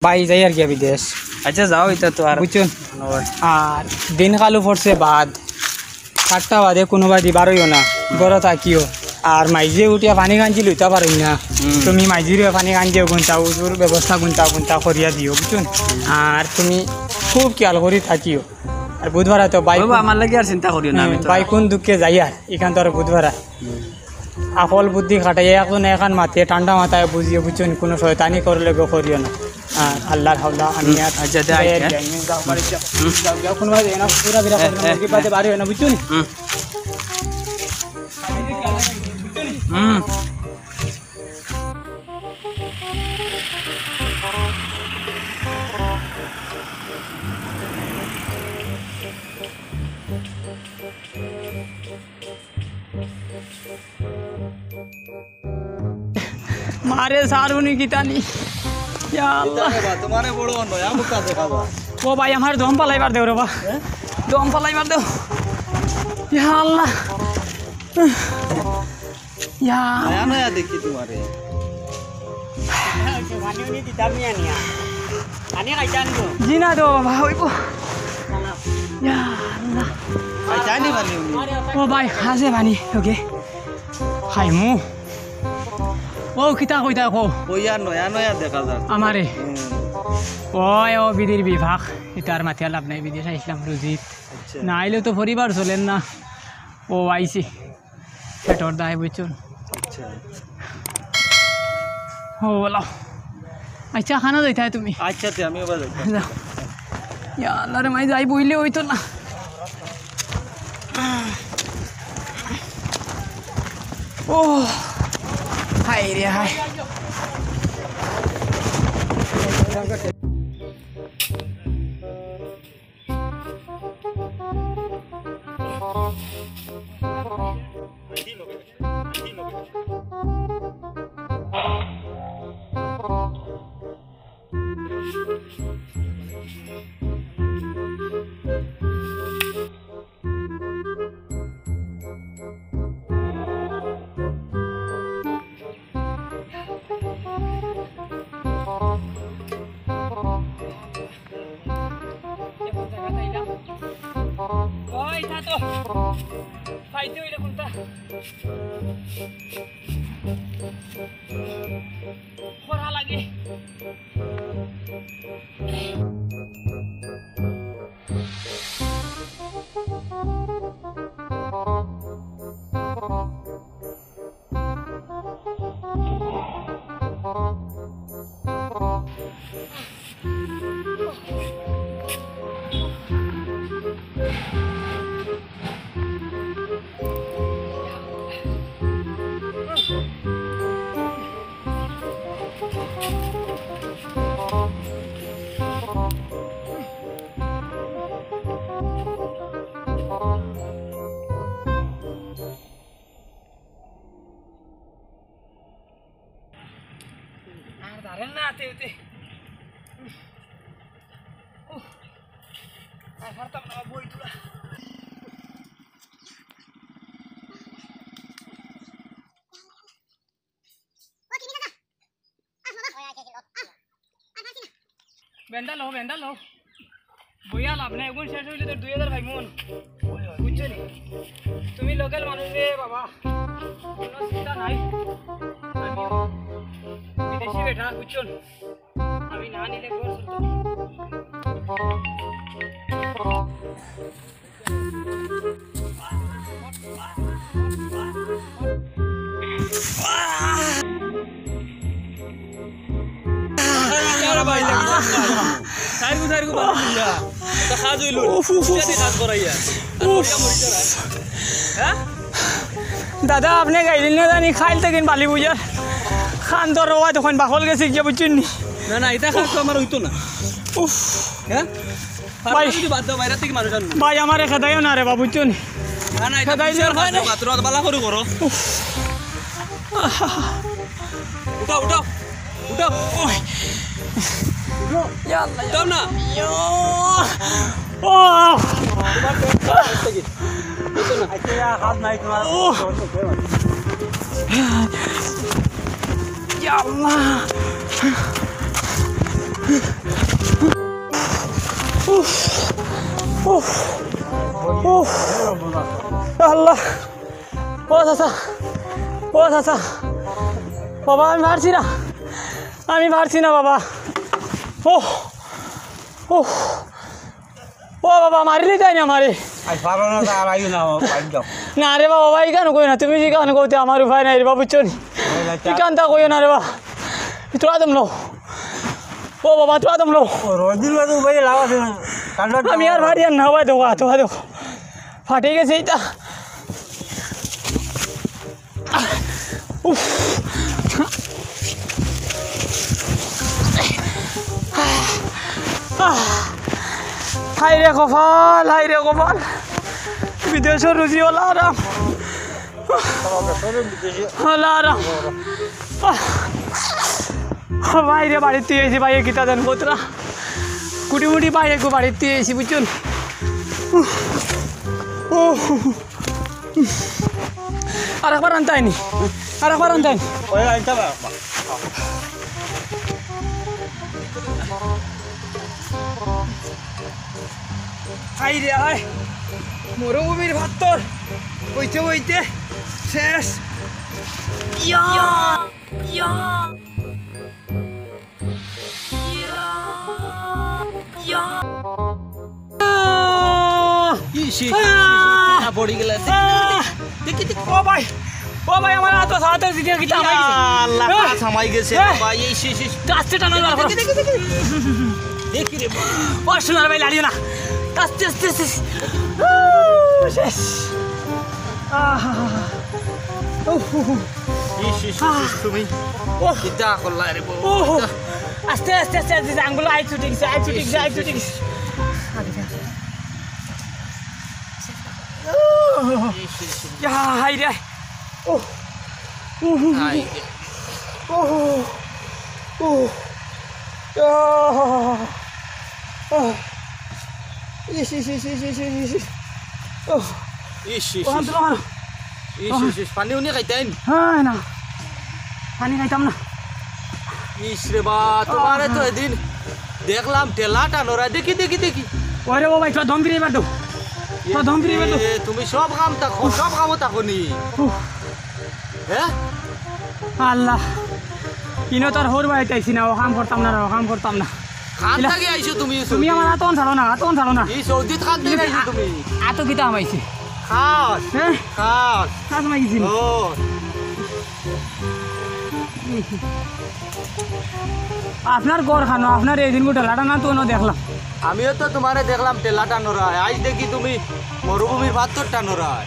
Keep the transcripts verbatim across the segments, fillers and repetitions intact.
ভাই যাইয়ার গিয়া বিদেশ। আচ্ছা, যাও, ইতা তো আর বুঝছইন? নয়। আর দিন কালো পড়ছে বাদ, সাতটা বাদে কুনুবাদি বারইও না, ঘরো থাকিও। আর মাইঝে উঠিয়া পানি কাঞ্চি লইতা পারইন না, হুম। তুমি মাইঝিরে পানি কাঞ্চি গুনতা, উজুর ব্যবস্থা গুনতা, গুনতা করিয়া দিও, বুঝছইন? আর তুমি খুব খেয়াল করি থাকিও। আর বুধবার তো ভাই বাবা, কোন, আমার লাগি আর চিন্তা করিও না, আমি হুম, তো ভাই কোন দুঃখে যাইয়ার, ইখান তো আর বুধবার। আকল বুদ্ধি খাটাইয়া একজন এখান মাতে ঠান্ডা মাথায় বুঝিয়ে, বুঝছইন, কোনো শয়তানি করলে গো করিও না। আর আল্লাহর হাওলা আমি আর আচ্ছা, দে, আই, যাই আর হ্যাঁ। যাই, যাও, বাড়ি যাও। হুম। যাও, যাও, কোনো ভাই না, পুরা বিরা হ্যাঁ, করো না, হ্যাঁ, মুরগি বাদে হ্যাঁ। বাড়ি হয় না, বুঝছইন? হুম। হুম। মারে সারুনি কিতানি। ইয়া আল্লাহ। বাবা, তোমারে বড় অন্য, আমুক কাছে খাবা। ও ভাই, আমার দম ফালাইবার দেও রে বা। হ্যাঁ? দম ফালাইবার দেও। ইয়া আল্লাহ। ইয়া। নয়া নয়া দেখি তোমারে। পানি উনি দিতাম নিয়া নিয়া। পানি খাইতে আনবো। জি না দেও বাবা, অইবো। ইয়া আল্লাহ। খাইতে আনি পানি উনি। ও ভাই, আছে পানি, ওকে। খাইমু। ও, কিতা কইতা কও? ওই আর নয়া নয়া দেখা যার। আমারে? হুম। ওই, ও বিধির বিভাগ। ইতার মাতিয়া লাভ নাই, বিদেশ আইছলাম রুজিত। আচ্ছা। না আইলে তো পরিবার চলের না। ও আইছি। পেটর দায় বুঝছইন। আচ্ছা। ও বলো। আচ্ছা, খানা যাইতায় তুমি? আচ্ছা, তে আমিও বা যাইতাম। যাও। ইয়া আল্লাহ রে মাই, যাই বইলে অইতো না। ও, হায় রে হায়। ওই, ইটা তো পাইতে অইলে কোনটা? খরা লাগে। আর দাঁড়ান না, আতে, আতে। উফ, আর পারতাম না, বই তোলা। বেন্দা লও, বেন্দা লও। বইয়া লাভ নাই, এগুন শেষ অইলে তো দুই হাজার পাইমু। বুঝছো নি? তুমি local মানুষ রে বাবা, কোনো চিন্তা নাই। আমি বিদেশি বেটা, বুঝছো নি? আমি না নিলে ঘর চলতো না। আরে ভাই, লাগি যাচ্ছে। সাইরগু, সাইরগু, ভালো করিয়া। এটা কাজ অইলো। উফ, উফ, উফ। এটা দিয়ে কাজ করাইয়া। উফ। হ্যাঁ? দাদা, আপনে গাইলেন না জানি, খাইল থাকেন বালি বুঝার। খান তো রওয়া তখন বাকল গেছে গিয়া, বুঝছেন নি? না, না, এটা কাজ তো আমার অইতো না। উফ। হ্যাঁ? ভাই। আর যদি বাদ দাও, বাইরে থেকে মানুষ আনবো। ভাই, আমারে খেদাইও না রে বাবু, বুঝছো নি? না, না, এটা খেদাইলে বিশাল হয় না। বাদ দাও, বাদ দাও, ভালো করে করো। উফ। উঠাও, উঠাও, উঠাও। ওই। ইয়া আল্লাহ, উঠাও না। ইয়া। ও। তোমার পেট, পেট থেকে। বুঝছো না? আচ্ছা, ইয়া, হাত নাই তোমার। ও। ইয়া আল্লাহ। চাচা, ও চাচা, বাবা, আমি পারছি না, আমি পারছি না বাবা। ও, ও, ও বাবা, মারিলি তাই না মারে। আই পারো না, তা আর আইও না, বাড়ি যাও। না রে বাবা, বাবা, ইখান কইও না, তুমি যেখান কইতে আমার উপায় নাই রে বাবা, বুঝছো নি? ওই না, চা- ইখানতা কইও না রে বাবা, তোরা দম লও। ও বাবা, তোরা দম লও। ও, রোজির মাঝে উপায় লাভ আছে না। কান্না আমি আর পারি আর না, ভাই, দেখো, হাত, ভাই, দেখো। ফাটি গেছে এইটা। উফ। হায় রে কপাল, হায় রে কপাল। বিদেশর রুজি ওলা আরাম। ওলা আরাম। ভাইরে বাড়িত আইছি, ভাইয়ে কিতা দেন কতরা। কুটি মুটি ভাইয়ে গো বাড়িত আইছি, বুঝছইন? উফ। আর একবার আনতায়নি, আর একবার আনতায়নি। ওই আনতে পারো। হায় রে হায়, মরুভূমির ভাত্তর বইতে বইতে শেষ। ইয়া, ইয়া। ইশ, ইশ, ইশ, ইশ, আহ! পড়ি গেলে। আহ! দেখি, দেখি, ও ভাই, ও ভাই, আমার হাত, হাতে জিতে কিতা হামাই গেছে। আল্লাহ, আহ! হাত হামাই গেছে, আহ! ভাই, ইশ, ইশ, ইশ। আস্তে টানো না, দেখি, দেখি, দেখি, দেখি। দেখি রে, বাবা। ও সোনার ভাই, লাড়িও না। আস্তে, আস্তে, আস্তে। আহ, শেষ। আহ! উহ, উহ, উহ। ইশ, ইশ, ইশ, ইশ, আহ! তুমি ওহ! কিতা করলা রে বউ? ওহ! আস্তে, আস্তে, আস্তে, আস্তে, আঙ্গুল আই ছুটি গেছে, আই ছুটি গেছে, আই ছুটি গেছে। ইশ, ইশ, ইশ। ইয়া, হায় রে। ওহ! উহ, উহ, উহ। হায় রে। ওহ! ওহ! আহ! আহ! ইশ, ইশ, ইশ। ওহ, ইশ, ইশ, ওখান ইশ। তুলো, ওখান। ইশ, ইশ, ইশ। পানি উনি খাইতেন? হ্যাঁ, না। পানি খাইতাম না। ইশ রে বা, তোমারে তো আহ। এদিন দেখলাম ঠেলা টানোরা। দেখি, দেখি, দেখি। ওরে ও ভাই, তোরা দম ফিরে এবার দাও। তোরা দম ফিরে এবার দাও। এ, তুমি সব কাম থাকো, সব কামও থাকো নি। উহ। হ্যাঁ? আল্লাহ। ইনো তো আর হউর বাড়িত আইছি না, ও কাম করতাম না, ও কাম করতাম না। খান ইলা, থাকি আইছো তুমি, তুমি সৌদি। আমার আতন ছাড়ো না, আতন ছাড়ো না। এই সৌদিত খান থাকি আইছো তুমি। আতো কিতা হামাইছে? খাস। হ্যাঁ? খাস। খাস হামাইছে। ও। আপনার ঘর খানো, আপনার এই দিন গোটা লাটা না তো অন্য দেখলাম। আমিও তো তোমারে দেখলাম ঠেলা টানোরা। আইজ দেখি তুমি মরুভূমির ভাত্তর টানোরা।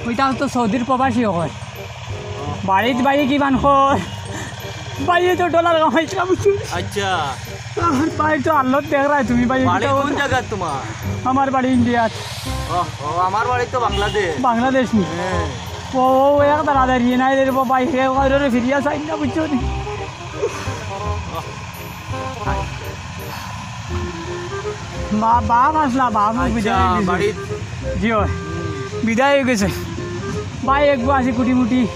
ওইটা তো সৌদির প্রবাসী হয়। বাড়িত ভাইয়ে কিমান কয়? ভাইয়ে তো ডলার কামাইতরা, বুঝছো? আচ্ছা। আর ভাই তো আল্লত দেখরায় তুমি, ভাই, বাড়ি কোন জাগাত তোমার? আমার বাড়ি ইন্ডিয়াত। ও, ও, আমার বাড়ি তো বাংলাদেশ। বাংলাদেশ নি? হ্যাঁ। ও, ও, এক দাঁড়া দাঁড়িয়ে নাই রে, ভাই, হে, ওরে ফিরিয়া চাই না, বুঝছো নি? মা, বাপ আসলা, বাপ আচ্ছা, বিদায় হয়ে গেছে। বাড়িত? জি অয়। বিদায় হয়ে গেছে। ভাই, একগু আছি কুটি মুটি।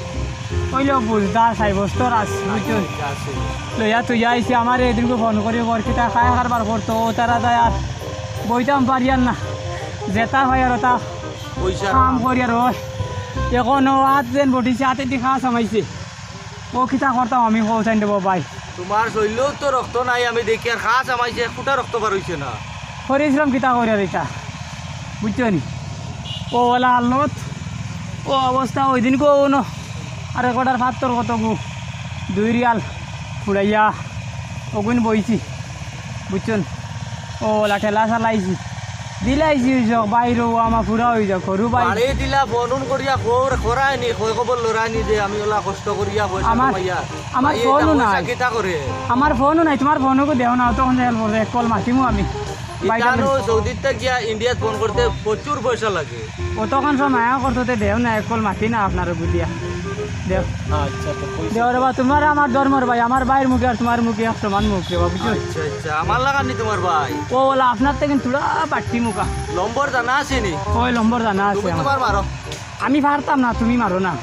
অইলেও বুঝদার, সাব্যস্তর আছে, বুঝছো? আচ্ছা, আছে। লইয়া তুইয়া আইছি, আমারে এদিনকে ফোন করি, কর কিতা খায় কারবার করতো, ও তারা যায় আর বইতাম পারি আর না। যেতা হয় আর ওতা পয়সা কাম করি আর অয়। এখন ও হাত যেন বটিছে, হাতে দি খাস হামাইছে। ও কিতা করতাম আমি, কও চাইন দেবো ভাই। তোমার শরীরেও তো রক্ত নাই, আমি দেখি আর খাস হামাইছে, এক ফুটা রক্ত বার হইছে না। পরিশ্রম কিতা করি আর ইতা, বুঝছো নি? ও ওলা আল্লত, ও অবস্থা ওই দিন কো ও ন, আর এক অর্ডার ফাত্তর কত গু, দুই রিয়াল ফুড়াইয়া, ওগুন বইছি। বুঝছইন? ও, ওলা ঠেলা চালাইছি। দিলাইছি অই যাক, বাইরে ও আমার পুরা অই যাক, ঘরু বাইরে। বাড়ি দিলা, ফোন উন করিয়া খবর করায়নি, খোঁজ খবর লড়ায়নি যে আমি ওলা কষ্ট করিয়া পয়সা আমার, কামাইয়া। আমার ভাই, ফোনও নাই। কিতা করে? আমার ফোনও নাই, তোমার ফোনও দেও না, তখন যে হেল্প করবে, এক কল মাতিমু আমি। বাইরে ইতানো সৌদিত গিয়া ইন্ডিয়াত ফোন করতে প্রচুর পয়সা লাগে। অতখান সময় করতে দেও না, এক কল মাতি না আপনারে বুলিয়া। দেও। আচ্ছা, তো কইছে দেও রে তো। বা, তোমার আমার ধর্মর ভাই, আমার ভাইর মুখে আর তোমার মুখে এক সমান মুখ রে বা, বুঝছো? আচ্ছা, আচ্ছা, আমার লাগানি তোমার ভাই। ও ওলা, আপনার থেকে থুড়া বাট্টি মুখা। নম্বর জানা আছে নি? ওই নম্বর জানা আছে তুমি আমার। তোমার মারো। আমি পারতাম না, তুমি মারো না।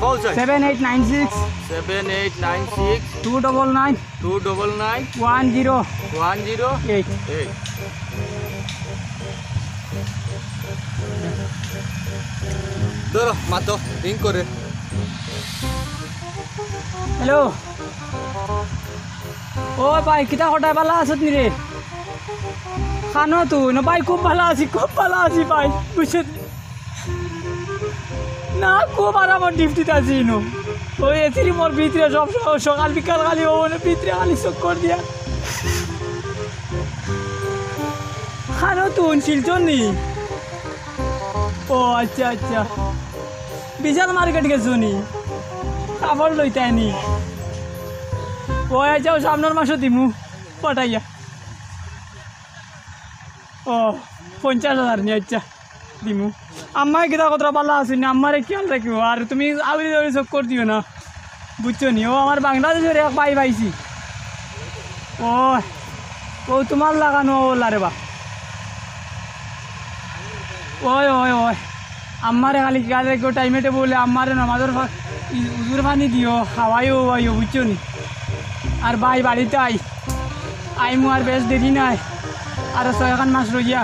কও চাই। Seven eight nine six। Seven eight nine six। Two double nine। Two double nine। One zero। One zero। Eight। Eight। ধরো, মাতো, রিং করে। হ্যালো। ও ভাই, কিতা কটায়, ভালা আছত নি রে? খানো তুই না ভাই, খুব ভালা আছি, খুব ভালা আছি ভাই, বুঝছত? না, খুব আরামর ডিউটিত আছি ইনো। ওই এসি রুমর ভিতরে সব সময় সকাল বিকাল খালি ও মানে ভিতরে খালি চক্কর দিয়া। খানো তুই শিলচর নি? ও আচ্ছা আচ্ছা, বিশাল মার্কেট গেছো নি? কাপড় লইতায় নি? ও আচ্ছা, ও সামনের মাসো দিমু পাঠাইয়া। ও, পঞ্চাশ হাজার নি? আচ্ছা, দিমু। আম্মায় কিতা কতরা ভালা আছইন নি? আম্মারে খেয়াল রাখিও। আর তুমি আউরি আউরি চক্কর দিও না, বুঝছো নি? ও আমার বাংলাদেশর এক ভাই পাইছি। ও, ও তোমার লাগানো ওলা রে বা। ওই, ওই, ওই। আম্মারে খালি খেয়াল রাখিও, টাইমে টেবলে আম্মারে নামাজর ফা-, ই-, উজুর পানি দিও, খাওয়াইও, ওয়াইও, বুঝছো নি? আর ভাই বাড়িত আই, আইমু আর বেশ দেরি নাই, আর ছয়খান মাস রইয়া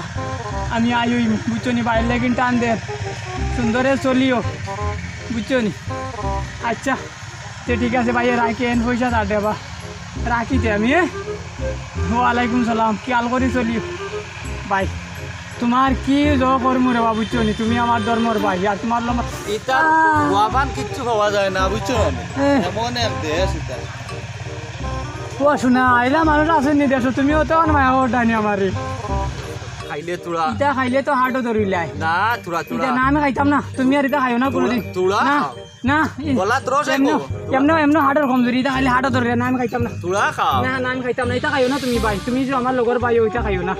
আমি আইমু, বুঝছো নি? বাইর লাগিন টান দের, সুন্দরে চলিও, বুঝছো নি? আচ্ছা, তে ঠিক আছে ভাই, রাখি এন পয়সা দা দেবা, রাখি তে আমি, হ্যাঁ? ওয়ালাইকুম সালাম, খেয়াল করি চলিও ভাই। তোমার কি জ করমু রে বা, বুঝছো নি? তুমি আমার ধর্মর ভাই, আর তোমার লম্বা ইতা আহ। ওয়াবান কিচ্ছু পাওয়া যায় না, বুঝছো নি? এহ। এমন এক দেশ ইতা। ও শোনা, আইলা মানুষ আছে নি দেশো, তুমিও তো আর মায়া করো ডাইনি আমারে। খাইলে তুরা। ইতা খাইলে তো হার্টও ধরিলাই। না, তুরা, তুরা। ইতা না, আমি খাইতাম না, তুমি আর ইতা খাইও না তুরা, কোনোদিন। তুরা। না, খাও। না, ই-, গলা ত্রস এমনে, আইবো। এমনে, এমনে হার্টর কমজোরি, ইতা খাইলে হার্টও ধরে না, আমি খাইতাম না। তুরা খাও। না, না, আমি খাইতাম না, ইতা খাইও না তুমি ভাই, তুমি যে আমার লগর ভাই, ওইটা খাইও না।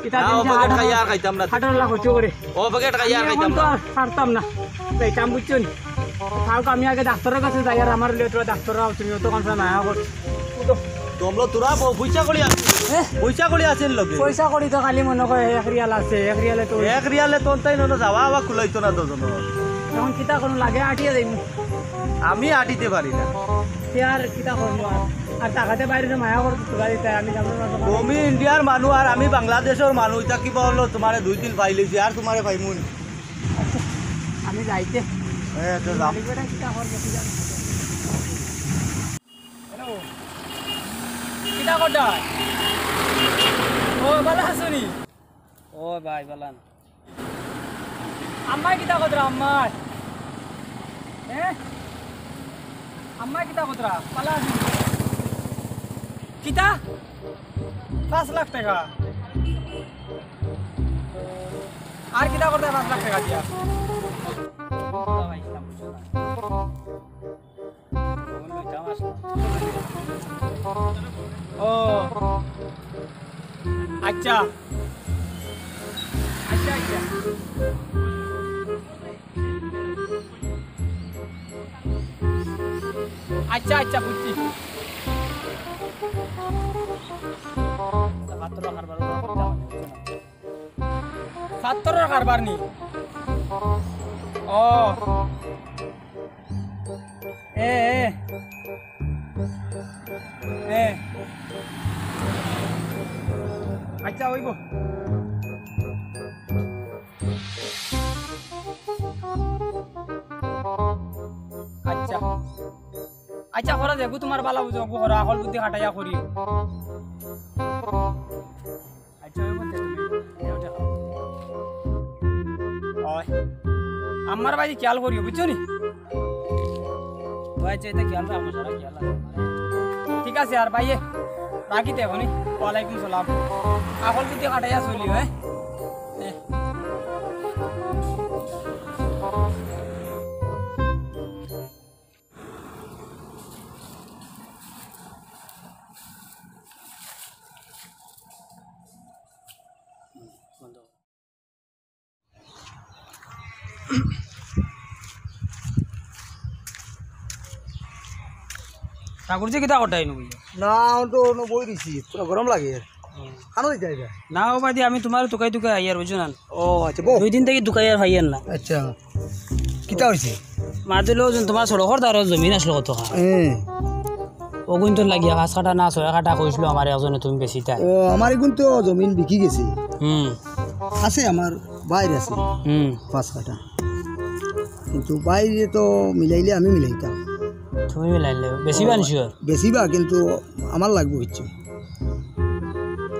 ইটা না, দিন ও যে পকেট হার্টর, খাইয়া আর খাইতাম না। হার্টর লা ক্ষতি করে। ও পকেট খাইয়া আর আমি খাইতাম এখন তো না। আর পারতাম না। যাইতাম, বুঝছো নি? থাক, আমি আগে ডাক্তারর কাছে যাই, আর আমার লিয়ে তোরা ডাক্তার আও, তুমি অত কনফার্ম আয়া কর। উঠো। তোমরা তোরা ব-, পয়সা কড়ি আছে? এ? পয়সা কড়ি আছে লগে? পয়সা কড়ি তো খালি মনে কয় এক রিয়াল আছে, এক রিয়ালে তো এক রিয়ালে তো তাই নন যাওয়া আওয়া কুলাইতো না দুজনর। এখন কিতা করুন লাগে, আটিয়া যাইমু। আমি আটিতে পারি না। তে আর কিতা করবো আর? আর টাকাতে বাইরে মায়া করতে তোরা দিতে, আমি জানো না তোমার। তুমি ইন্ডিয়ার মানু আর আমি বাংলাদেশর মানু, ইতা কিবা অইলো? তোমারে দুই দিন পাইলিছি, আর তোমারে পাইমু নি। আমি যাইতে। এ, তো যাও। মালিক বেটা কিতা করবো, কি জানি। হ্যালো। কিতা করতা? ও, ভালা আছো নি? ও ভাই, ভালা না। আম্মায় কিতা করতরা, আম্মায়? হ্যাঁ? আম্মায় কিতা করতরা? ভালা আছো নি? কিতা? পাঁচ লাখ টেকা? আর কিতা করতা পাঁচ লাখ টেকা দিয়া? ও। আচ্ছা। আচ্ছা, আচ্ছা। আচ্ছা, আচ্ছা, বুঝছি। পাত্র কারবার ওরা করতে হবে। পাত্রর কারবার নি? ও। এ, এ। এ। আচ্ছা, অইবো। আচ্ছা। আচ্ছা, করা যাইবো, তোমার ভালা বুঝো, অগু করো, আকল বুদ্ধি খাটাইয়া করিও। আচ্ছা, ওই বলতে তুমি, এ ওটা খাও। ওই, আমার ভাই খেয়াল করিও, বুঝছো নি? ওই, আচ্ছা, এটা খেয়াল রাখো, সারা খেয়াল রাখো। ঠিক আছে, আর ভাইয়ে, রাখি তে এখনই। ওয়ালাইকুম সালাম। আকল বুদ্ধি খাটাইয়া চলিও, হ্যাঁ? এ। ঠাকুরজি, কিতা করতায় নু? না, আমি তো অনো বই দিছি, পুরা গরম লাগে। খানো দিতে আইবা? না, ও বাদি, আমি তোমার তুকাই তুকাই আইয়ার, বুঝছো না? ও, আচ্ছা, বউ। দুই দিন থাকি তুকাইয়ার পাইয়ার না। আচ্ছা, কিতা অইছে? মাদুলো জন তোমার সড়কর ধারো জমিন আসলো কত খা? হ্যাঁ। ওগুন তো লাগিয়া পাঁচ কাঠা না ছয় কাঠা কইছিল আমার একজনে তুমি বেশি তাই। ও, আমার এগুন তো জমিন বিকি গেছে। হুম। আছে আমার বাইর আছে হুম। পাঁচ কাঠা, কিন্তু বাইরে তো মিলাইলে আমি মিলাইতাম। তুমি মিলাইলে বেশি বান শিওর? বেশি বা, কিন্তু আমার লাগবো কিচ্ছু।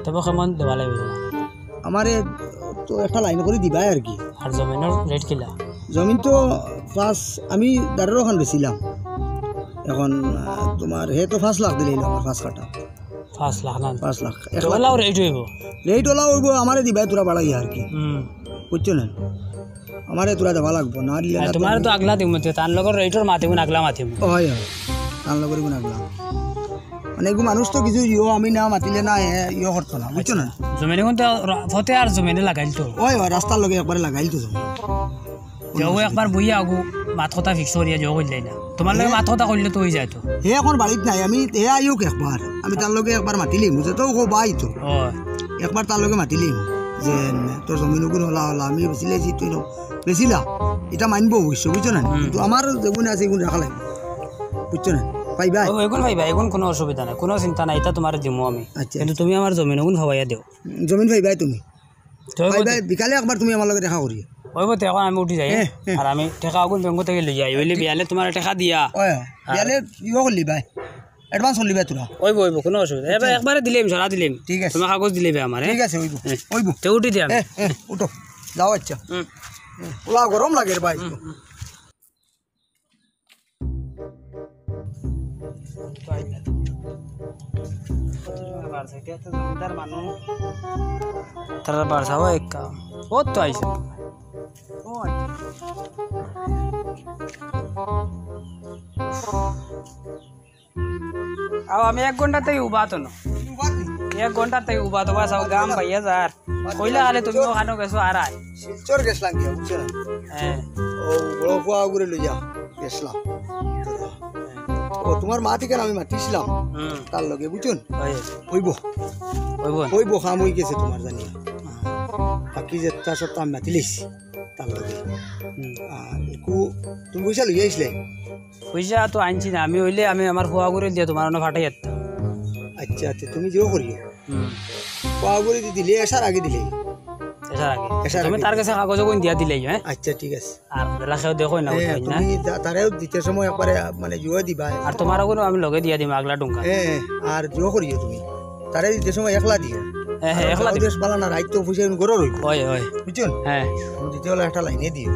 তবে কেমন দেওয়া লাগবে তোমার? আমারে তো একটা লাইন করি দিবায় আর কি। আর জমিনর রেট কিলা? জমিন তো পাঁচ, আমি দারুর ওখান বেচিলাম। এখন আহ, তোমার হে তো পাঁচ লাখ দিলে আমার পাঁচ কাঠা। পাঁচ লাখ না? পাঁচ লাখ। এক তো লাখ। ওলাও রেট হইব। রেট ওলা হইব, আমারে দিবায় তোরা বাড়াই আর কি। হুম। বুঝছো না? আমারে তোরা দেওয়া লাগবো না, দিলে আর না তো তোমার আমি তো আগলা দিমু, তে তার লগর রেটর মাতে গুণ আগলা মাতিমু। হয়, হয়। তার লগর গুণ আগলা। মানে এগু মানুষ তো কিছু ইয়ো আমি না মাতিলে না, এ ইয়ো করতো না, বুঝছো না? জমিনে কিন্তু রা-, ফতে আর জমিনে লাগাইল তো। ওই, ওই, রাস্তার লগে একবারে লাগাইল তো জমিন। যে ও একবার বইয়া আগু মাত কথা ফিক্স করিয়া জো কইলাই না। তোমার লগে হে? মাত কথা কইলে তো হয়ে যায় তো। হে এখন বাড়িত নাই, আমি হে আইউক একবার, আমি তার লগে একবার মাতিলিম, বুঝছো তো? ও ভাই তো। ও। একবার তার লগে মাতিলিম যে, "তোর জমিন ওগুন হলা হলা, আমি বেচিলাইছি, তুই ন-, বেচিলা।" এটা মানবো অবশ্য, বুঝছো না? হুম। কিন্তু আমার যেগুন আছে, এগুন রাখা লাগবে, বুঝছো না? পাইবায়? ও, এগুন পাইবা, এগুন কোনো অসুবিধা নাই, কোনো চিন্তা নাই, এটা তোমার দিমু আমি। আচ্ছা। কিন্তু তুমি আমার জমিন ওগুন হবাইয়া দেও। জমিন পাইবায় তুমি? তো ওই ভাই, বলতে ভাই, বিকালে একবার তুমি আমার লগে দেখা করিও। ওই বলতে এখন আমি উঠি যাই, হ্যাঁ, হ্যাঁ। আর আমি টেকা ওগুন ব্যাংক থেকে লই যাই, ওইলে বিয়ালে তোমার টেকা দিয়া। ওই, আর বিয়ালে ইয়ে করলি ভাই, অ্যাডভান্স করলি ভাই তোরা। ওইব, ওইব, কোনো অসুবিধা নাই। এবার একবারে দিলাম, সারা দিলাম। ঠিক আছে। তোমার কাগজ দিলে ভাই আমার, হ্যাঁ? ঠিক আছে, ওইব, হ্যাঁ। ওইব। তো উঠি যাই আমি। হ্যাঁ, হ্যাঁ, উঠো, যাও, আচ্ছা। হুম। হুম, পোলা গরম লাগে রে ভাই। হুম, হুম। তারা বারসাও এক কাম। ও তো আইছে। ও আইছে। আও, আমি এক ঘন্টাতেই উবা তো না। এক ঘন্টাতেই উবা তো বাস, আও, গাম পাইয়া যার। কইলা খালি তুমি ওখানে গেছো আর আয়। শিলচর গেছলাম গিয়া, বুঝছো না? হ্যাঁ। ও বড় ফুয়া ওগুরে লইয়া গেছলাম। ও তোমার মা থেকে আমি মাতিছিলাম, হুম। তার লগে, বুঝছো না? ওই। ওইব। ওইব। ওইব, কাম হয়ে গেছে তোমার জানি। বাকি যেটা সব তো আমি মাতিলিছি তার লগে। হুম। আর একটু তুমি পয়সা লইয়া আইছিলে? পয়সা তো আনছি না, আমি হইলে আমি আমার ফুয়া ওগুরে দিয়া তোমার অন্য ফাটাই যেতাম। আচ্ছা, আচ্ছা, তুমি যেও করিও। হুম। ফুয়া ওগুরে দি দিলে, এসার আগে দিলে। এসার আগে। এসার তুমি আগে। তার কাছে কাগজ ওগুন দিয়া দিলেই, হ্যাঁ? আচ্ছা, ঠিক আছে। আর বেলা কেউ দেখো না, হ্যাঁ, বুঝছো না? তুমি তা-, তারেও দিতে সময় একবারে, মানে, জুয়া দিবা। আর তোমার ওগুন আমি লগে দিয়া দিমু, আগলা টুঙ্কা। হ্যাঁ, আর জুয়া করিও তুমি। তারে দিতে সময় একলা দিও। হ্যাঁ, হ্যাঁ, কারণ একলা গাঁও দিমু। দেশ বালা না, রাইত তো পয়সা এমনি গরম হইব। হয়, হয়। বুঝছো না? হ্যাঁ। তুমি দিতে হলে একটা লাইনে দিও।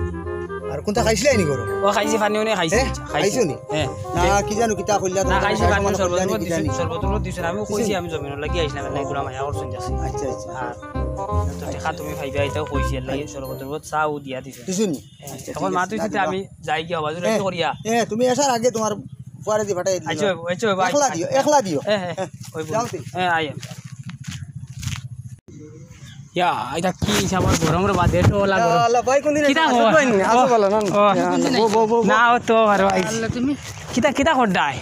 আর কোনটা খাইছিলে নি গরম? ও খাইছি, পানি উনি খাইছি। হ্যাঁ? খাইছি। খাইছো নি? হ্যাঁ। না, কি জানো, কিতা কইলা, না, তোমার খাইছি, খাইছি, পানি খাইছি, শরবত খাইছি, টরবত খাইছি। দিছি, শরবত টরবত দিছি, আমি জমিন লাগি আইছিলাম, এর লাগি তোরা মায়া করছইন যাচ্ছি। আচ্ছা, আচ্ছা। আর তো টেকা তুমি পাইবা, এটাও কইছি, এর লাগি শরবত টরবত চাও দিয়া দিছে। দিছো নি? হ্যাঁ, আচ্ছা, এখন ঠিক আছে, মাতুইছি না তে দিবা। আমি যাই গিয়া, বাজু হ্যাঁ, রাখি করিয়া। হ্যাঁ, তুমি আসার আগে তোমার ফুয়ারে দি পাঠাই দিও। আচ্ছা, অইব, আচ্ছা, অইব, একলা আচ্ছা। দিও, একলা দিও। হ্যাঁ, হ্যাঁ, হ্যাঁ, অইব। যাও তে। হ্যাঁ, আইয়া। ইয়া, এটা কি হিসাব আর গরম রে বাদে, তো ওলা ইয়া গরম। আল্লাহ, ভাই, কোনদিন কিতা আসো, খবর? ভাই, আসো ও, ভালো, না, না। ও। ইয়া আল্লাহ, বউ, বউ, বউ, বউ। না, ও তো আর ভাই। আল্লাহ, তুমি? কিতা, কিতা করদায়?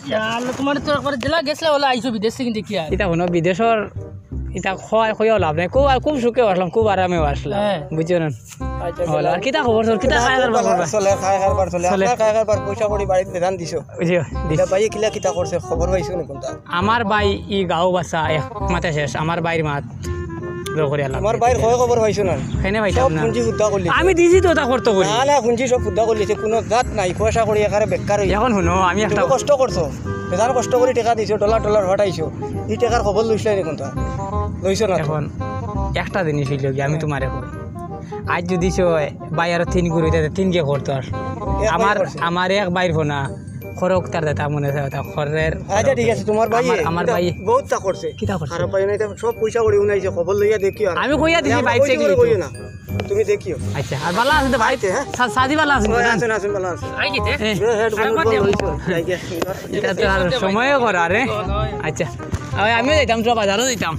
ইয়া আল্লাহ, তোমার তো একবার জেলা গেছলা, ওলা আইছো বিদেশ থেকে, দেখি আর। কিতা কোনো বিদেশর, এটা খোয়া, খোয়াও লাভ নাই। খুব, খুব সুখেও আসলাম, খুব আরামেও আসলাম। হ্যাঁ। বুঝছো না? আচ্ছা, ওলা, আর কিতা খবর তোর? কিতা না, খায় খুব কারবার ভালো করবা? চলে, খায় কারবার চলে। চলে। আপনার খায় কারবার, পয়সা করি বাড়িত বেতন দিছো। জি, দিছি। এটা ভাইয়ে কিলা কিতা করছে, খবর পাইছো নি কোনটা? আমার ভাই ই গাঁও বাসা এক মাতে শেষ, আমার ভাইর মাত জোর করি আল্লাহ। আমার ভাইর খয় খবর পাইছো না? কেনে পাইতাম সব না? পুঞ্জি ফুদ্দা করলি। আমি দিছি তো ওটা করতে করি। না, না, পুঞ্জি সব ফুদ্দা করলি, সে কোনো জাত নাই, পয়সা করি এখানে বেকার হই। এখন শুনো, আমি তুমি একটা কষ্ট করছো, বেজান কষ্ট করি টেকা দিছো, ডলার টলার ফাটাইছো, এই টেকার খবর লইছলাই নি কোনটা? লইছো না তো। এখন একটা জিনিস হইল কি, আমি তোমারে কই, আজ যদি সে হয়, ভাই আরো তিন গুরু দিতে, তিন কে করতো আর। এক ভাই আমার, করছে। আমার এক ভাইর ফোনা, খরক তার দাতা মনে হয়, তা খরের আচ্ছা, ঠিক আছে, তোমার ভাই আমার, আমার এটা ভাই। বহুত তা করছে। কিতা করছে? খারাপ পাইও না, এটা সব পয়সা করি উনাইছে, খবর লইয়া দেখিও আর। আমি কইয়া দিছি, আমি বাইক কইছি চেক বলে লইতো। কইও না, তুমি দেখিও। আচ্ছা, আর ভালো আছেন তো ভাই? আচ্ছা, হ্যাঁ। সা-, সাদি ভালো আছেন তো? আচ্ছা, আছেন, আছেন, ভালো আছেন। আই কিতে? এ, headphone খারাপ উডফোন পাইছে? লইছো, যাই গিয়া। এটা তো আর সময়ও করা রে। আচ্ছা, আমি, আমিও যাইতাম, তো বাজারও যাইতাম।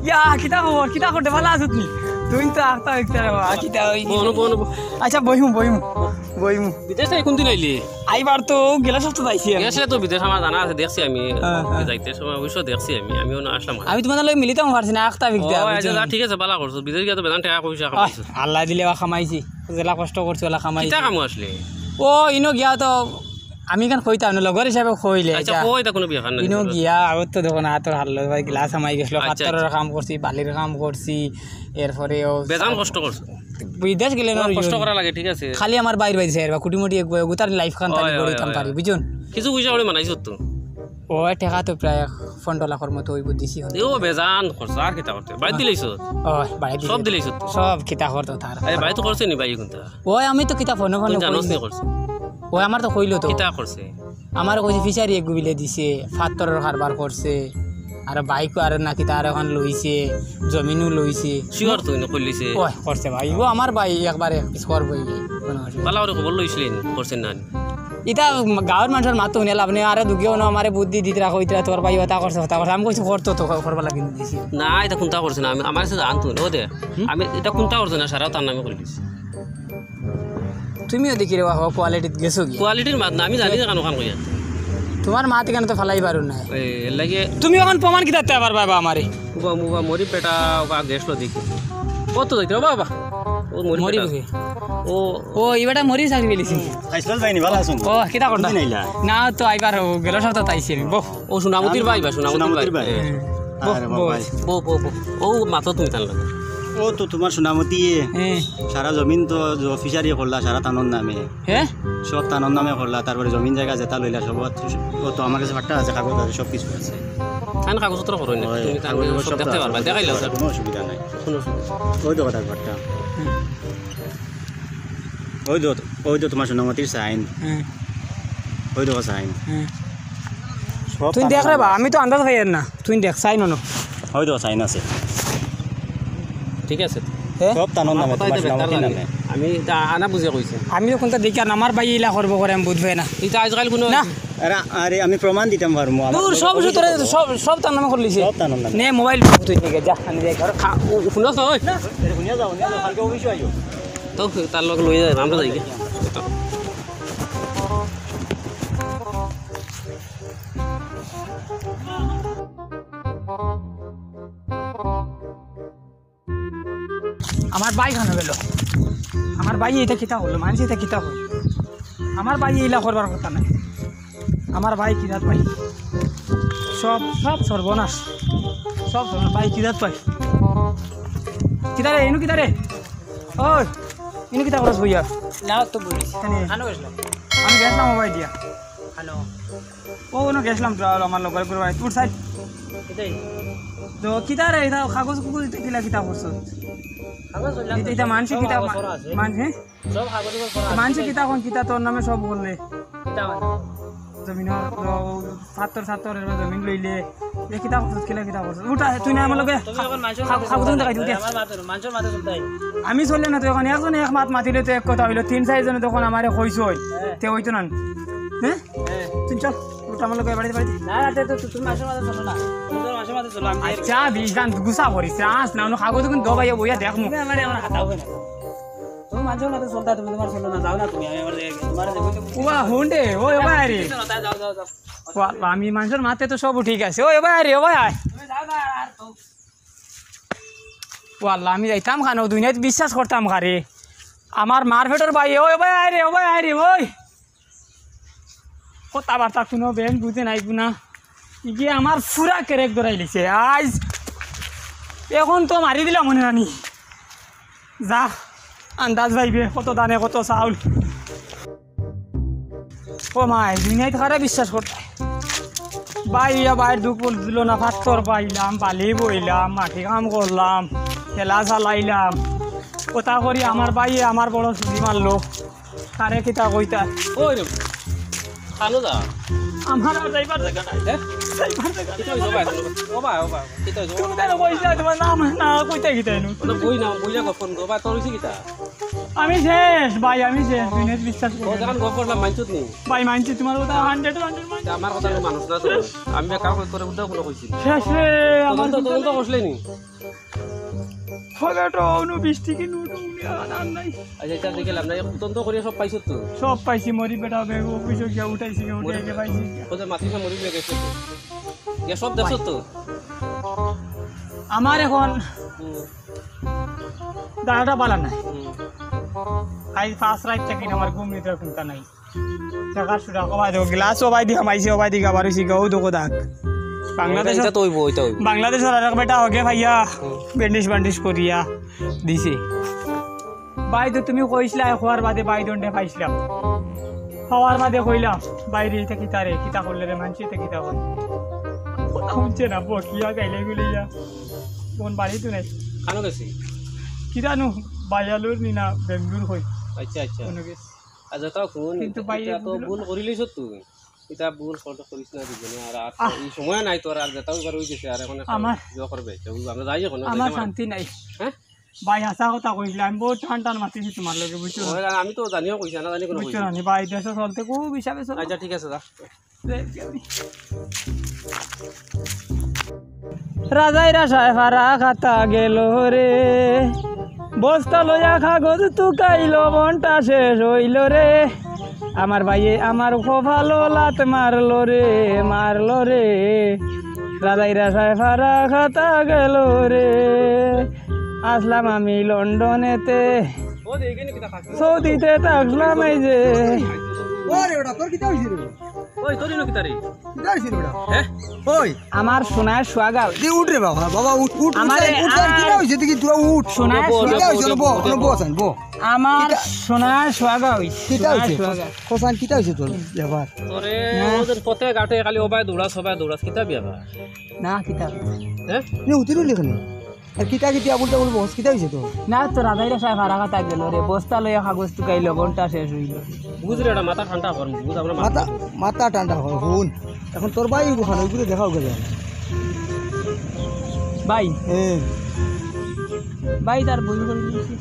ইয়া, কিতা খবর? কিতা করতে ভালো আছো তুমি? তুমি তো আখতা দেখতে রে বাবা, কিতা হই? বনো, বনো, বনো। আচ্ছা, বইমু, বইমু, বইমু। বিদেশ থেকে কোন দিন আইলি? আইবার তো গেলা সপ্তাহ আইছি আমি। গেছে তো বিদেশ, আমার জানা আছে, দেখছি আমি। হ্যাঁ, হ্যাঁ। যাইতে সময় অবশ্য দেখছি আমি, আমিও না আসলাম। আমি তোমার লগে মিলিতাম পারছি না, আখতা বিকতে ও, আইছি। আচ্ছা, যা, ঠিক আছে, ভালো করছো। বিদেশ গিয়া তো বেজান টাকা পয়সা ও, কামাইছো। আল্লাহ দিলে বা কামাইছি, যেলা কষ্ট করছি, ওলা কামাইছি। কিতা কামো আসলে? ও, ইনো গিয়া তো আমি ইখান কইতাম না, লগর হিসাবে কইলে আচ্ছা, এটা। কই, এটা কোনো ব্যাপার না। ইনো গিয়া, আর তো দেখো না, আতর হারলো ভাই, গ্লাস হামাই গেছিল, আচ্ছা, পাথরের আচ্ছা। কাম করছি, বালির কাম করছি, এরপরে ও বেজান কষ্ট করছো। বিদেশ গেলে না, কষ্ট করা লাগে, ঠিক আছে। খালি আমার বাইর বাইর স্যার, বা কুটি মুটি এক গুতার লাইফ খান তালি ওই, ওই, গড়িতাম ওই, পারি, ওই। বুঝুন? কিছু পয়সা করে বানাইছো তো। ও টেকা তো প্রায় পনেরো লাখর মতো ওই বুদ্ধি ছিল। ও বেজান খরচ, আর কিতা করতে? বাড়ি দিলাইছো? ও, বাড়ি দিলাইছো। সব দিলাইছো তো? সব কিতা করতো তার। আরে, বাড়ি তো করছে নি ভাই কোনটা? ওই আমি তো কিতা ফোনে ফোনে তুই জানোস কই। নি করছে? ওই আমার তো কইলো তো। কিতা করছে? আমার কইছে ফিশারি এগু বিলে দিছে, পাথরের কারবার করছে, আর বাইকও আর না কিতা আর এখন লইছে, জমিনও লইছে। শিওর তুই না কইলিছে? ওই করছে ভাই, ও আমার ভাই একবারে পিস করবো এই কোনো অসুবিধা। বালা করে খবর লইছিলেন, করছেন না? ইতা গাঁওর মানুষর মাত হুনে লাভ নাই, আরে দুগিয়ে ওনো আমারে বুদ্ধি দিতরা কইতরা তোর ভাই ওটা করছে, ওটা করছে। আমি কইছি করতো তো, করবা লাগি দিছি। না, এটা কোনটা করছে না, আমি, আমার কাছে জানতো না, ও দে। হুম? আমি এটা কোনটা করছে না, সারা তার নামে করে দিছি। তুমিও দেখি রে বাবা, কোয়ালিটিত গেছো কি? কোয়ালিটির মাত না, আমি জানি না কেন কান কইয়া। তোমার মাত এখানে তো ফালাই পারো না। এ, এর লাগে তুমি এখন প্রমাণ কিতা দিতে পারবা বা আমারে? উবা, উবা, মরি বেটা, উবা, গেছলো দেখি। কত দেখি, ও বাবা। ও মরি মরি বেটা। বুঝি। ও। ও, এই বেটা মরি চাকরি পেলিছি। খাইছলাল ভাই নি, ভালা আছইন? ও, কিতা করতা? কোনদিন আইলা? না, তো আইবার ও, গেল সপ্তাহ তাইছি আমি। বহ। ও, সুনামতির ভাই, বা, সুনামতির সুনামতির ভাই। ভাই। হ্যাঁ। বহ, আরে বহ। বাবা। বহ, বহ, বহ। ও, মাতো তুমি তার লগে। ও তো তোমার সুনামতি। হ্যাঁ। সারা জমিন তো জ-, ফিশারি করলা, সারা তানোর নামে। হ্যাঁ? সব তানোর নামে করলা, তারপরে জমিন জায়গা যেটা লইলা সব, ও তো আমার কাছে পাট্টা আছে, কাগজ আছে, সব কিছু আছে। তান কাগজপত্র করো না, ওই, তুমি তান কাগজপত্র সব সব দেখতে আছে, পারবা, দেখাইলাও। কোনো অসুবিধা নাই। কোনো অসুবিধা নাই। ওই তো কথা পাট্টা। হুম। ওই তো, ওই তো তোমার সুনামতির সাইন। হুম। ওই তো সাইন। হুম। সব তুই তানোর দেখ রে বা, নামে। আমি তো আন্দাজ পাইয়ার না। তুই দেখ, সাইন অনো। ওই তো সাইন আছে। ঠিক আছে। হ্যাঁ? সব তানোর আমার নামে, কথা তোমার হইতে সুনামতির বেকার লাগে। নামে। আমি তা আনা বুঝে কইছি। আমি তো কোনটা দেখি আর আমার ভাই ইলা করবো করে আমি বুঝবে না। এটা আজকাল কোনো না। আরে, আরে, আমি প্রমাণ দিতাম পারমু। আমার দূর, সব অফিসে সুতরে, যাবো। সব, সব তার নামে করলিছে। সব তানোর নামে। নে মোবাইল তুই নিয়ে যা, আমি যাই। আরে খা-, ও, শুনো তো, ওই। না, এটা শুনিয়া যাও, শুনিয়া যাও, কালকে অফিসে আইও। তো তার লগে লইয়া যাই, আমরা যাই। আমার ভাই খানো গেল। আমার ভাই এটা কিতা করলো? মানুষ এটা কিতা করলো? আমার ভাই ইলা করবার কথা নাই। আমার ভাই কিরাত ভাই। সব, সব সর্বনাশ। সব সর্বনাশ। ভাই কিরাত ভাই। কিতারে? ইনু কিতারে? ওই, ইনু কিতা করস বইয়া? না, তো বলিস। কেনে? খানো গেছিলাম। আমি গেছিলাম ও ভাই দিয়া। খানো। ও, ওনো গেছিলাম তো, আর আমার লগর গুলো ভাই, তোর সাইড। এটাই। তো কিতা রে, এটা কাগজ কুগজ দিতে কিলা কিতা করছো? কাগজ হইলাম এটা, তো, এটা সব মানসি সব কিতা কাগজ মা-, করা আছে। মানসি? সব কাগজ করা আছে। মানসি কিতা কোন কিতা তোর নামে সব বললে? কিতা মানে? জমিন, ও, সাত্তর, সাত্তর এর জমিন লইলে। এ কিতা করছো, কিলা কিতা করছো? উঠা, তুই না আমার লগে তুমি এখন মানষর খা-, মাথায় খাবো তুমি চলতায়। দেখাই দিও, উঠে। আমার মাথায়, মানষর মাথায় চলতায়। আমি চললে না তো এখন, একজনে এক মাত মাতিলে তো এক কথা হইলো, তিন চাইর জনে তখন আমারে কইছো, হ্যাঁ। তে হইতো না। হ্যাঁ? হ্যাঁ। তুই চল, উঠা আমার লগে বাড়িতে, বাড়িতে। না, না, তে তো তুমি মানষর মাথায় চলো না। তুমি তো মানষর মাথায় চলো, আমি আচ্ছা, বিশ গান গুসা করিস, আস না, অন্য কাগজ কিন্তু দবাইয়া বইয়া দেখমু। তুমি আমারে আমার হাতাও না। তুমি মানষর মাথায় চলতায়, তুমি তোমার চলো না, যাও না তুমি, আমি আমার জায়গায়, তোমার জায়গায়। ওবা, হুন দে, ওই, ওবা, আরে। যাও, যাও, যাও, যাও। ওয়া, আমি মানষর মাতে তো সব ঠিক আছে। ওই, ওবা, আরে, ওবা, আয়। তুমি যাও না, আর তো। ওয়াল্লা, আমি যাইতাম খানো, দুনিয়াত বিশ্বাস করতাম কারে। আমার মার পেটর ভাই, ওই, ওবা, আয় রে, ওবা, আয় রে, ওই। কথাবার্তা কোনো বেন বুঝে নাই গুনা। ইগে আমার ফুরা কেরেক ধরাইলিছে। আইজ এখন তো মারি দিলাম মনে রানি। যা, আন্দাজ পাইবে, কত ধানে কত চাউল। ও মাই, দুনিয়াত কারে বিশ্বাস করতে? ভাই, ইয়া ভাইর দুখ বুঝলো না, পাত্তর পাইলাম, বালি বইলাম, মাটি কাম করলাম, খেলা চালাইলাম। কথা করি আমার ভাইয়ে আমার বড় চুরি মারলো। কারে কিতা কইতা? ওই রে, খানো যা। আমার আর যাইবার জায়গা নাই। হ্যাঁ? যাইবার জায়গা কিতা নাই। হইছে ভাই? ও ভাই, ও ভাই, কিতা হইছে? তুমি কেন কইছ না? তোমার নাম না কইতে কিতা এনু? ওটা বই না, বইয়া গফ করুন, ও ভাই, তোর হইছে কিতা? আমি শেষ, ভাই, আমি শেষ। তুই নেট বিশ্বাস ও কর। যখন গফ করলাম, মানছত নি? ভাই, মানছি তোমার কথা হান্ড্রেড হান্ড্রেড মানছি। তা আমার কথা আমি মানুষ না তো। আমি বেকার করে, করে উল্টা কোনো কইছি। শেষ রে, আমার তদন্ত, তদন্ত করছিলে নি? ফলে তো অনু বিশ টিকি নোট উনি আর, আর নাই। আচ্ছা, এটা দেখে লাভ নাই। তদন্ত করিয়া সব পাইছো তো? সব পাইছি, মরি বেটা, বে-, অফিসে গিয়া উঠাইছি, উঠাই মরি গিয়া পাইছি। কোথায় মাতিস না, মরি বেগে গেছে তো? ইয়া সব দেখছো তো? আমার এখন হুম। দাঁড়াটা বালা নাই। হুম। আজ পাঁচ রাত থেকে আমার ঘুম নিতে ঘুমটা নাই। দেখা শুরু রাখো ভাই, দেখো, গ্লাস ও ভাই দি হামাইছে, ও ভাই দি আবার হইছে গো, দেখো দাগ। বাংলাদেশ, এটা তো হইবো, এটা হইবো। বাংলাদেশর আরেক বেটা হগে ভাইয়া, ব্যান্ডেজ ব্যান্ডেজ করিয়া দিছে। ভাই তো তুমি কইছিলা, খোয়ার বাদে ভাই দণ্ডে পাইছিলাম। খাওয়ার বাদে কইলাম, "বাইরে এটা কিতা রে, কিতা করলে রে, মানছি এটা কিতা করলে?" কথা শুনছে না, বকিয়া গাইলে গুলিয়া। কোন বাড়ি তো নাই। খানো গেছি? কিতা নু, বায়ালুর নি না, বেঙ্গুর হই। আচ্ছা, আচ্ছা। কোনো গেছি। আচ্ছা, তাও কোন? কিন্তু ভাই, এটা তো এগুলো ভুল করিলিস তুই। এটা ভুল কর-, করিস না জীবনে। আর, আর আহ। এই সময় নাই তোর, আর যেটাও বার হয়ে গেছে, আর এখন একটা আমার জো করবে। তো আমরা যাই এখন, আমার যাই শান্তি নাই। হ্যাঁ? ভাই, হাছা কথা কইছিলাম, আমি বহুত টান টান মাতিছি তোমার লগে, বুঝছো? ওই, আমি তো জানিও কইছি, না জানি কোনো বুঝছো কইছি। না নি? ভাই, দেশে চলতে খুব হিসাবে চলো। আচ্ছা, ঠিক আছে, যা। রাজাই রাশায় ফারা খাতা গেল রে, বস্তা লইয়া কাগজ তুকাইল, বন্টা শেষ হইল রে। আমার ভাইয়ে আমার কপালো লাত মারলো রে, মারলো রে। রাজাই রাশায় ফারা খাতা গেল রে, আসলাম আমি লন্ডনেতে, সৌদিতে থাকলাম এই যে। ওরে বেটা, তোর কিতা হইছে রে? ওই, তোর ইনো কিতা রে? কিতা হইছে রে বেটা? হ্যাঁ? ওই। আমার সোনার সোহাগা। দি উঠ রে বাবা, বাবা উঠ, উঠ, উঠ, আমারে উঠ, উঠ, আর কিতা হইছে? দেখি তোরা উঠ। সোনার কিতা হইছে? বো, বো, বো, বো। আমার কিতা? সোনার সোহাগা হইছে, কিতা সোনার হইছে? সোহাগা। হোসান, কিতা হইছে তোর ব্যাপার? তোরে হ্যাঁ। ওদের পথে ঘাটে খালি ওবায় দৌড়াস, ওবায় দৌড়াস, কিতা ব্যাপার? না, কিতা? হ্যাঁ? নে উঠিল নি কেনে? আর কিতা কিতা আবুল তাবুল বস, কিতা হইছে তো? না তো, রাজাইরা সাহেব হারা কথা গেল রে, বস্তা লইয়া কাগজ তুকাইল, ঘন্টা শেষ হইল। বুঝ রে, এটা মাথা ঠান্ডা কর, বুঝ, আমরা মাথা, মাথা ঠান্ডা কর, হুন। এখন তোর ভাই ওখানে, ওইগুলো দেখাও গেল। ভাই। হ্যাঁ। ভাই, তার বই করে দিয়েছি।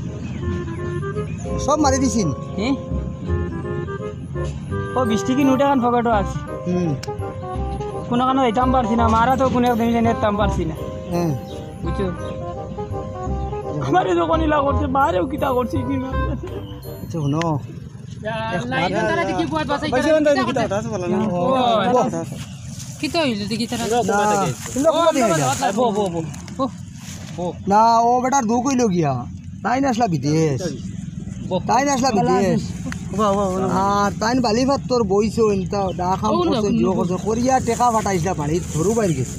সব মারি দিছিন? হ্যাঁ। ও বিশ টিকি নোট এখন পকেটও আছে। হুম। কোনো কানো যাইতাম পারছি না, মারা তো কোনো একদিন যেন যেতাম পারছি না। হ্যাঁ। বুঝছো? আমারে যখন ইলা করছে, মারেও কিতা করছে কি না। আচ্ছা, হুনো। আল্লাহ, ইনো তারা দেখি বুয়াত বাসাই তারা কিতা করছে? ও, বো। কিতা হইল দেখি তারা? না, বো, বো, বো। বো। না, ও বেটার দুখ হইল গিয়া। তাইন আসলা বিদেশ। বো। তাইন আসলা বিদেশ। বো, বো, বো। আর তাইন বালি পাত্তর বইছইন, তা দা কাম করছইন, জিও করছইন। করিয়া টেকা পাঠাইছলা বাড়িত, সরু ভাইর গেছে।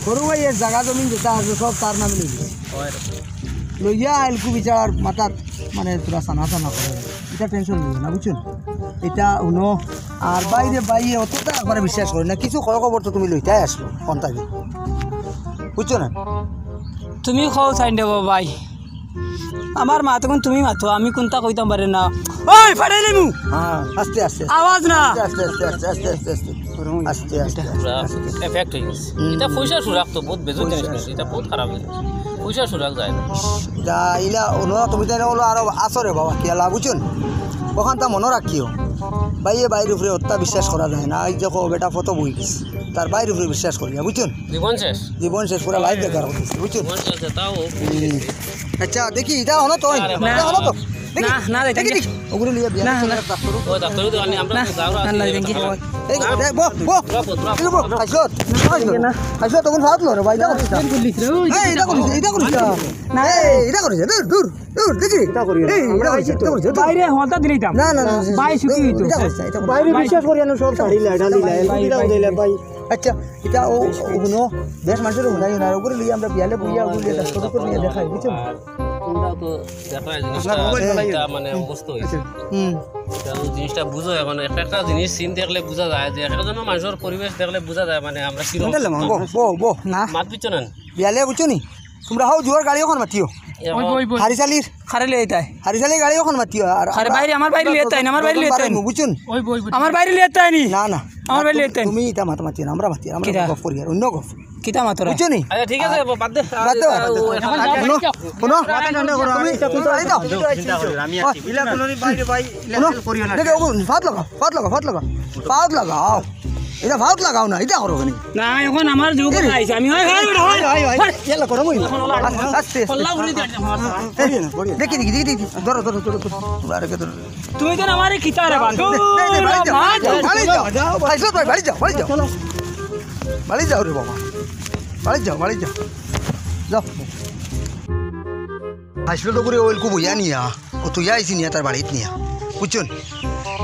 সরু ভাইর জাগা জমিন যেটা আছে, সব তার নামে লই গেছে। লইয়া আইলকু বিচার মাথাত, মানে, তোরা সানা সানা করে। এটা টেনশন নিও না, বুঝছো? এটা হুনো। আর বাইরে বাইরে অতটা একবারে বিশ্বাস করে না। কিছু খয় খবর তো তুমি লইতাই আসলো, কোন থাকি? বুঝছো না? তুমি কও চাইন দেবো ভাই। আমার মাত এখন তুমি মাতো, আমি কোনটা কইতাম পারি না। ওই, ফাটাইলিমু। হ্যাঁ, আস্তে, আস্তে, আস্তে। আওয়াজ না। আস্তে, আস্তে, আস্তে। আস্তে, আস্তে। পুরা আস্তে, আস্তে। Effect হয়ে গেছে। হুম। এটা পয়সা সুরাক তো বহুত বেজুর জিনিস না, এটা বহুত খারাপ জিনিস। পয়সা সুরাক যায় না। তা ইলা, ওনো তুমি তাই ওলো আরো আসরে বাবা, কি আলা বুঝুন? ওখান তা মনে রাখিও। ভাইয়ে ভাইর উপরে অত্যা বিশ্বাস করা যায় না। এই দেখো, বেটা ফটো বই গেছে। তার ভাইর উপরে বিশ্বাস করিয়া, বুঝুন? জীবন শেষ। জীবন শেষ, পুরা life বেকার করে দিছে, বুঝছো? জীবন শেষ, তাও। হুম। আচ্ছা, দেখি, এটা হলো তো, আরে এটা হলো তো। দেখি, না, না, দেখি, দেখি। ওগুলো লিয়ে বিয়া না, না। ডাক্তার। ও, ডাক্তার তো আনি, আমরা না, তো যাওয়ার না, আছে, না, দেখি। এই, দেখ, বো, বো। বো, বো, বো। এই, বো, খাইছো? খাইছো? না। খাইছো, তখন ভাত লো রে ভাই, এটা করিস না। এই, এটা করিস, এটা করিস না। না। এই, এটা করিস না, দূর, দূর। দূর, দেখি। এটা করি না। এই, এটা করিস না, এটা করিস না, দূর। বাইরে হলতা দিলাইতাম। না, না, না, ভাই, সুখী হইতো। এটা করিস না, এটা করিস না। বাইরে বিশ্বাস করিয়া না, সব ছাড়িলা, ঢালিলা, ভাই, এগুলো ভাই। দিলাইলা, ভাই। আচ্ছা, ইটা ও, ও হুনো, বেশ মানুষের হুনাই না, ওগুলো লইয়া আমরা বিয়ালে বইয়া ওগুলো এটা ছোট করে নিয়ে দেখাই, বুঝছো? আর তোমরাও তো দেখো এই জিনিসটা, আপনার মোবাইল চালাই। এটা মানে অবস্থা হয়েছে। হুম। এটা ওই জিনিসটা বুঝো, এখন একটা একটা জিনিস সিন দেখলে বোঝা যায় যে এক একজনের মানুষের পরিবেশ দেখলে বোঝা যায় মানে আমরা কিরকম। বো, বো, বো। না। মাত বুঝছো না? বিয়ালে বুঝছো নি? তোমরা হও জুয়ার গাড়ি ওখানে মাতিও। এখন ওই, ওই, ওই। হারিশালির। খারে লিয়ে তাই। হারিশালির গাড়ি ওখানে মাতিও। আর আরে আমরা বাইরে, আমার বাইরে লিয়ে তাই না, আমার বাইরে লিয়ে তাই না। বুঝুন? ওই, ওই, ওই। আমার বাইরে লিয়ে তাই নি। না, না। আমার বাইরে লিয়ে তাই নি। তুমি এটা মাত মাতিও না, আমরা মাতিও, আমরা কিরা? গপ করি আর অন্য গপ। কিতা মাতরা? বুঝছো নি? আচ্ছা, ঠিক আছে, বাদ দে। বাদ দে, বাদ দে। ও, এখন হুনো, হুনো। মাথা ঠান্ডা করো, তুমি, আমি তুমি এই যাও। চিন্তা করি, আমি আছি। ইলা কোনো বাইরে ভাই, ইলা হুনো, করিও না। দেখো, ও ফাত লাগা, ফাত লাগা, ফাত লাগা। ফাত লাগাও। এটা ফাত লাগাও না, এটা করো কেন? না, এখন আমার যুগ এ রে। আইছে, আমি, হয়, হয়, হয়, হয়, হয়, হয়। ইয়া করো, ওই। এখন ওলা আস্তে, আস্তে, আস্তে। কল্লা উড়ি দিয়ে আমার। এই, পড়িও না, পড়িও না। দেখি, দেখি, দেখি, দেখি। ধরো, ধরো, ধরো, ধরো। আরে কে ধরো। তুমি তো আমারে খিতা রে বাবা। দে, দে, দে, বাড়ি যাও, বাড়ি যাও, বাড়ি যাও, বাড়ি যাও, বাড়ি যাও, বাড়ি যাও। বাড়ি যাও রে বাবা। বাড়ি যাও, বাড়ি যাও। যাও। হাসপাতাল তো করে ওইলকু বইয়া নিয়া, ও তুই আইসি নিয়া তার বাড়িত নিয়া। বুঝছুন?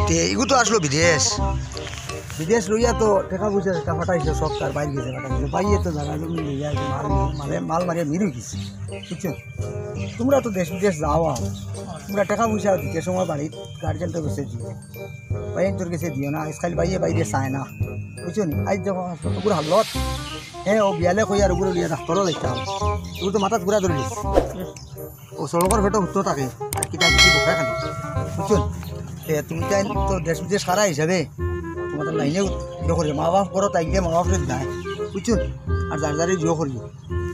তে ইগু তো আসলো বিদেশ। বিদেশ লইয়া তো টেকা পয়সা টেকা ফাটাইছে, সব তার বাইর গেছে ফাটাইছে। বাইয়ে তো জাগা জমি লইয়া আছে, মাল, মালে, মাল মারিয়া মিরু গেছে। বুঝছো? তোমরা তো দেশ বিদেশ যাও আও। তোমরা টেকা পয়সা দিতে সময় বাড়িত গার্জেন তো গেছে দিও। বাইয়ে তোর গেছে দিও না, আজকাল বাইয়ে বাইরে চায় না। বুঝছো নি? আজ দেখো ওগুর হালত। হ্যাঁ, ও বিয়ালে কই আর ওগুলো লইয়া ডাক্তারও যাইতাম। ওগুলো তো মাথাত ঘুরা ধরিলিস। ও সড়কর ফেটো উঠতো থাকে, আর কিতা কিতি বকে খালি। বুঝছো? এ, তুমি তাই তো দেশ বিদেশ সারা হিসাবে তোমাদের লাইনে ইয়ে করি, মা বাপ করো তাই গিয়ে মা বাপরে দেয়। বুঝছো? আর যার যারে ইয়ে করি।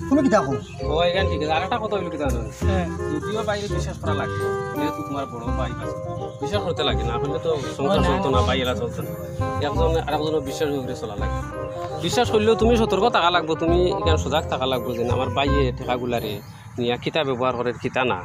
তুমি কিতা কও? ও, এখান ঠিক আছে। আর একটা কথা হইলো কি জানো? হ্যাঁ। যদিও বাইরে বিশ্বাস করা লাগে, যেহেতু তোমার বড় ভাই আছে, বিশ্বাস করতে লাগে, না হলে তো সংসার চলতো না, ভাই এরা চলতো না। একজন আরেকজনের বিশ্বাস করে চলা লাগে। বিশ্বাস করলেও তুমি সতর্ক থাকা লাগবো, তুমি এখানে সজাগ থাকা লাগবো যে না, আমার ভাইয়ে টেকাগুলারে নিয়া কিতা ব্যবহার করের, কিতা না,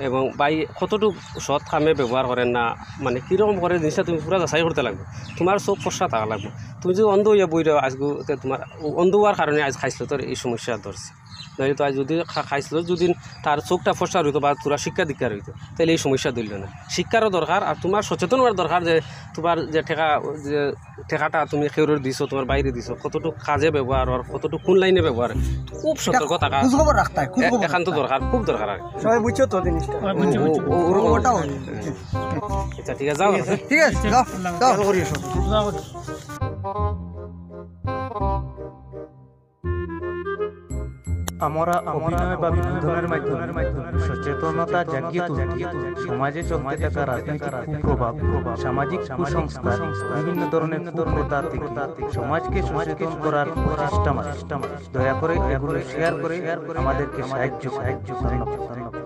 এবং ভাই কতটুক সৎ কামে ব্যবহার করের না, মানে কিরকম করে জিনিসটা তুমি পুরা যাচাই করতে লাগবে। তোমার চোখ ফর্সা থাকা লাগবে। তুমি যদি অন্ধ হইয়া বই রও আজকে, তে তোমার অন্ধ হওয়ার কারণে আজ খাইছলতর এই সমস্যা ধরছে। নাহলে তো আজ যদি খা-, খাইছলত যদি তার চোখটা ফর্সা রইতো বা তোরা শিক্ষা দীক্ষা রইতো, তাহলে এই সমস্যা ধরল না। শিক্ষারও দরকার, আর তোমার সচেতন হওয়ার দরকার যে তোমার যে টেকা, যে টেকাটা তুমি কেউরে দিছো, তোমার ভাইরে দিছো, কতটুক কাজে ব্যবহার আর কতটুক কোন লাইনে ব্যবহার, খুব সতর্ক থাকা। খোঁজ খবর রাখতে হয়, খোঁজ এ-, খবর এখান তো রাখতে হয়। দরকার, খুব দরকার আর কি। সবাই বুঝছো তো জিনিসটা? ও, ও, ও, ও, ওটাও। আচ্ছা, ঠিক আছে, যাও। ঠিক আছে, যাও, যাও। খেয়াল করি এসো। আমরা অভিনয় বা বিনোদনের মাধ্যমে সচেতনতা জাগিয়ে তুলতে, সমাজে চলতে থাকা রাজনৈতিক কুপ্রভাব, সামাজিক কুসংস্কার, বিভিন্ন ধরনের কুপ্রথা থেকে সমাজকে সচেতন করার প্রচেষ্টা মাত্র। দয়া করে এগুলো শেয়ার করে আমাদেরকে সাহায্য করুন। ধন্যবাদ।